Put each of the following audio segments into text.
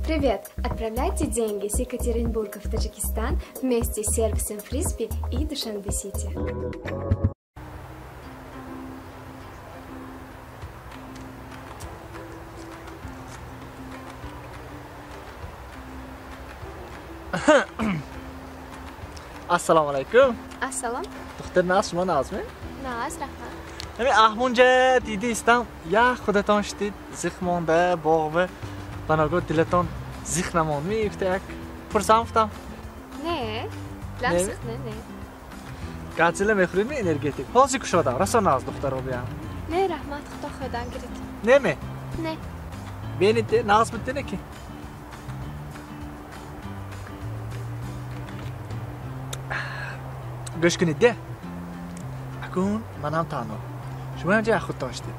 Привет! Отправляйте деньги с Екатеринбурга в Таджикистан вместе с сервисом Фрисби и Душанбе-Сити. Ассалому алайкум. Ассалом. Духтар наз, шумо назми? Наз, раҳмат. Ҳами аҳмунҷа диди истам, я худатон шудид, зиқ монда, боғва, баногоҳ дилатон зиқ намондми, гуфта як пурсам гуфтам. Не, дилам зиқ не, не. Гадзила мехӯридми энергетик? Ҳозир кушодам, расо наз духтаро биям. Не, раҳмат, худо хӯрдан гирид. Не ме? Не. Бенид, наз буд ки? Гӯш кунед де. Акун манам танҳо. Шумо ҳамҷа як худтон шудед.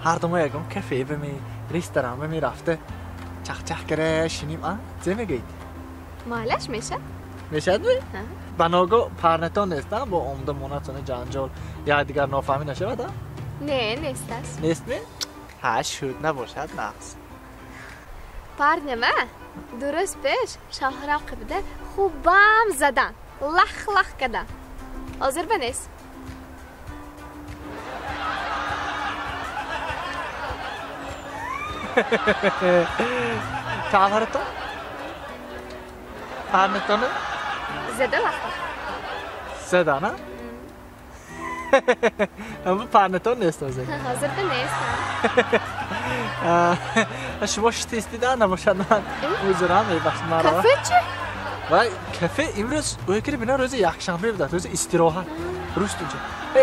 Ҳар ду мо ягон кафе бими, ресторан бими рафта чахчах кара шиним, а? Зе мегӯед? Маълаш мешад. Мешад ми? Баногоҳ парнатон нест, а? Бо омда монатони ҷанҷол якдигар нофаҳмӣ нашавад, а? Не, нест аст. Нест ми? Ҳа, шуд набошад, нақс. Парнема ду рӯз пеш шавҳарам қибида хубам задан, лах-лах кардан. Ҳозир ба нест. Шавҳаратон? Парнатону? Зада лах-лах. Задан, а? Аммо парнатон нест ҳозир. Ҳозир ба нест. Шумо шитистида набошад, ман узрам, мебахшед маро. Кафе чӣ? Вай, кафе имрӯз оякари бина рӯзи якшанбе будад, рӯзи истироҳат. Рӯз тунҷа.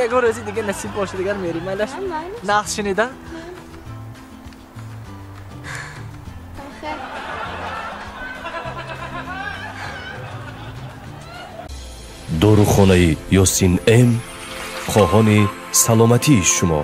Ягон рӯзи дигар насиб бошад, дигар мерим. Майлаш нақс шинида? Дорухонаи Ёсин М хоҳони саломатии шумо.